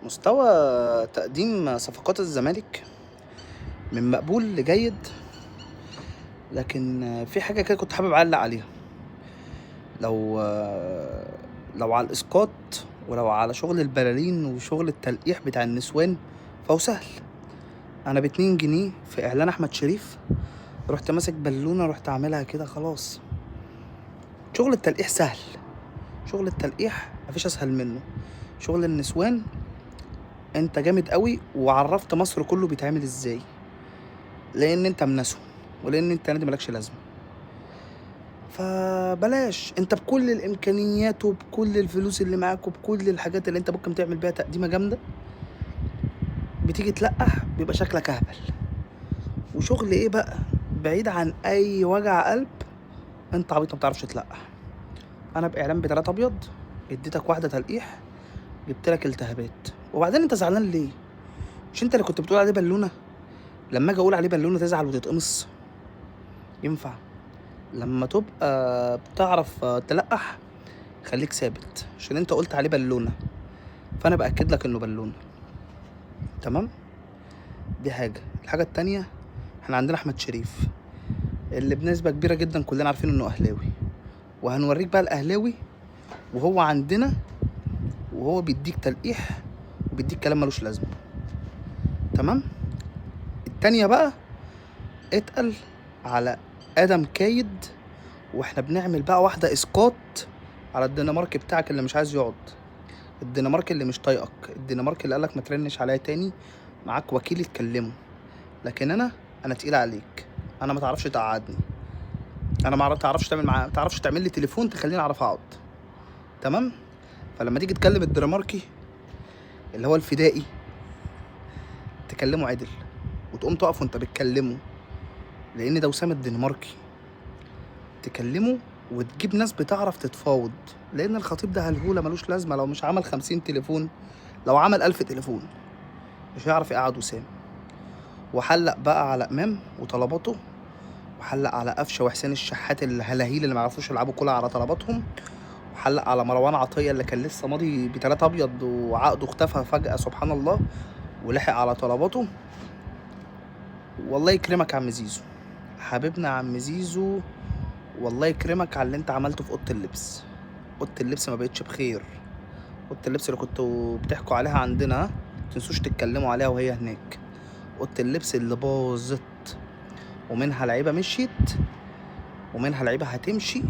مستوى تقديم صفقات الزمالك من مقبول لجيد، لكن في حاجة كده كنت حابب أعلق عليها. لو لو على الإسقاط ولو على شغل البلالين وشغل التلقيح بتاع النسوان فهو سهل. أنا ب2 جنيه في إعلان أحمد شريف رحت ماسك بالونة رحت عاملها كده خلاص. شغل التلقيح سهل، شغل التلقيح مفيش أسهل منه. شغل النسوان انت جامد قوي وعرفت مصر كله بيتعمل ازاي، لان انت مناسهم ولان انت نادي مالكش لازمه. فبلاش انت بكل الامكانيات وبكل الفلوس اللي معاك وبكل الحاجات اللي انت ممكن تعمل بيها تقديمه جامدة، بتيجي تلقح بيبقى شكلك اهبل. وشغل ايه بقى بعيد عن اي وجع قلب، انت عبيط ما بتعرفش تلقح. انا باعلان بتلاتة ابيض اديتك واحدة تلقيح جبت لك التهابات. وبعدين انت زعلان ليه؟ مش انت اللي كنت بتقول عليه بالونه؟ لما اجي اقول عليه بالونه تزعل وتتقمص؟ ينفع لما تبقى بتعرف تلقح خليك ثابت، عشان انت قلت عليه بالونه فانا باكد لك انه بالونه. تمام، دي حاجة. الحاجة التانية، احنا عندنا احمد شريف اللي بنسبة كبيرة جدا كلنا عارفين انه اهلاوي، وهنوريك بقى الاهلاوي وهو عندنا وهو بيديك تلقيح وبيديك كلام ملوش لازمه. تمام. التانية بقى، اتقل على ادم كايد، واحنا بنعمل بقى واحدة اسقاط على الدنمارك بتاعك اللي مش عايز يقعد، الدنمارك اللي مش طايقك، الدنمارك اللي قالك ما ترنش عليا تاني، معاك وكيل يتكلمه، لكن انا تقيل عليك، انا ما تعرفش تقعدني، انا ما تعرفش تعمل معايا، ما تعرفش تعمل لي تليفون تخليني اعرف اقعد. تمام. فلما تيجي تكلم الدنماركي اللي هو الفدائي تكلمه عدل وتقوم تقف وانت بتكلمه، لان ده وسام الدنماركي. تكلمه وتجيب ناس بتعرف تتفاوض، لان الخطيب ده هلهوله ملوش لازمه. لو مش عمل 50 تليفون، لو عمل 1000 تليفون مش هيعرف يقعد وسام. وحلق بقى على امام وطلباته، وحلق على قفشه وحسين الشحات الهلاهيل اللي ما يعرفوش يلعبوا كولا على طلباتهم، وحلق على مروان عطية اللي كان لسه ماضي بتلاتة ابيض وعقده اختفى فجاة سبحان الله، ولحق على طلباته. والله يكرمك يا عم زيزو، حبيبنا عم زيزو، والله يكرمك على اللي انت عملته في اوضة اللبس. اوضة اللبس ما بقتش بخير، اوضة اللبس اللي كنتوا بتحكوا عليها عندنا، ها؟ متنسوش تتكلموا عليها وهي هناك. اوضة اللبس اللي باظت ومنها لعيبة مشيت ومنها لعيبة هتمشي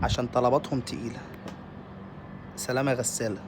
عشان طلباتهم تقيلة. سلام يا غسالة.